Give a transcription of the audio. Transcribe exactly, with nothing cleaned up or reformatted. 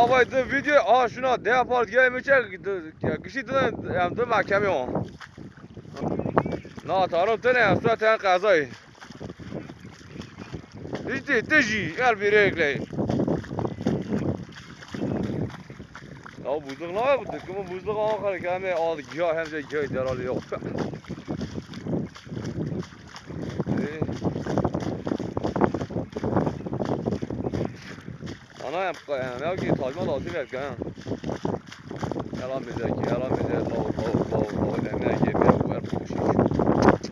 Avay di video, aha şuna, deya part gel mi çek, di, ya, gişî di, em di mahkemê wan. Na, taron tene, em suet en qezayê. Hiç değil, te jî, gel bir regle. Ya buzluk ne yaptı? Kuma buzluk Ankara, keme al giya, hem de giya derali yok. Ee, Ana em, em ya ki tajma lazim et, ha. Yalan bize ki, yalan bize, lav, lav, lav, lav, demek ki.